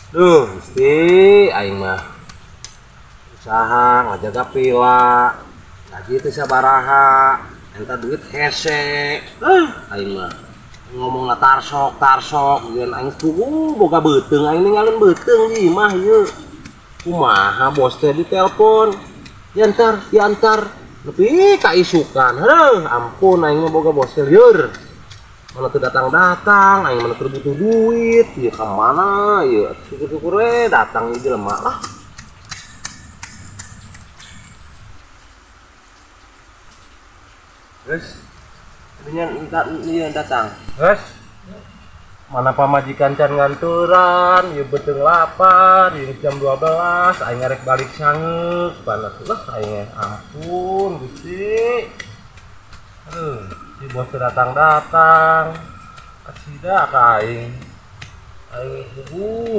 Duh, Gusti, aing mah usaha ngajaga pila, gaji teu sabaraha, eta duit hese. Aing mah ngomongna tarsok tarsok, jeung aing puguh boga beuteung, aing ninggalin beuteung di imah ieu. Kumaha bos teh ditelepon, diantar, diantar, nepi ka isukan. Heuh, ampun aing mah boga bos teh lieur. Mana tuh datang-datang, aing mana tuh butuh duit, ieu ka mana ieu? Syukur-syukur we datang ieu jelema lah. Terus, ininya iya datang. Terus, mana pamajikan can nganturan, ieu beuteung lapar, ieu jam 12, aing ngarek balik sangeuk, panas lah aing ampun Gusti. Aduh, si bos datang-datang. Kasida ka aing. Aing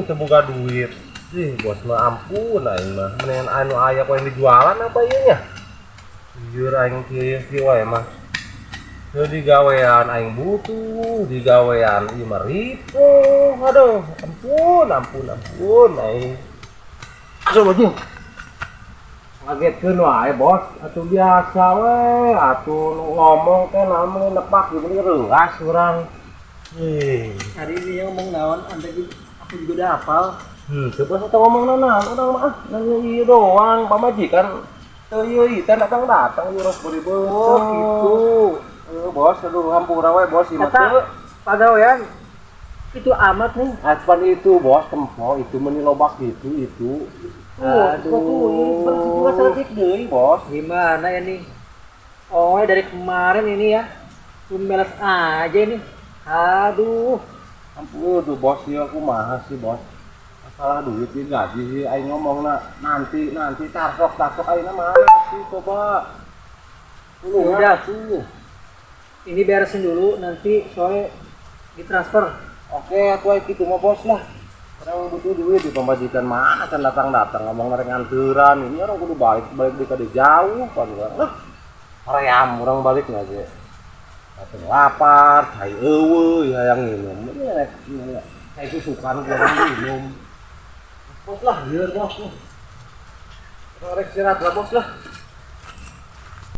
teu boga duit. Ih, bos mah ampun aing mah. Mendingan anu aya ku yang dijualan apa ieu nya? Jujur aing kieu kieu wae mah. Teu digawean aing butuh, digawean ieu mah ripuh. Aduh, ampun, ampun, ampun aing. Aduh, ngagetkeun wae bos, atuh biasa we, atuh ngomong teh naon nepak gitu reuas urang. Ih. Hari ini yang ngomong naon, anda aku juga udah hafal. Teu bos atuh ngomong naon urang mah ah, nanya ieu doang, pamajikan teu ieu ieu teh datang-datang ieu rok beri beuteung. Oh, gitu. Heuh, bos, aduh hampura we bos ieu mah teu. Pagawean itu amat nih. Apan itu bos tempo itu meni lobak gitu itu. Aduh, bersih juga seletik deui, bos. Gimana ya nih? Oh, dari kemarin ini ya. Meles aja ini. Aduh. Ampun tuh bos, ya aku kumaha sih, bos. Masalah duit di gaji sih aing ngomongna nanti nanti tarsok tarsok aing mana sih coba. Udah tuh. Ini beresin dulu nanti sore ditransfer. Oke, atuh aing kitu mah bos lah. Orang butuh duit di pemajikan mana kan datang-datang ngomong mereka nganturan ini orang kudu balik balik di jauh kan orang lah hoream orang balik nggak sih datang lapar cai eueuh ya yang minum ini cai susukan kurang minum bos lah lieur bos lah rek istirahat lah bos lah.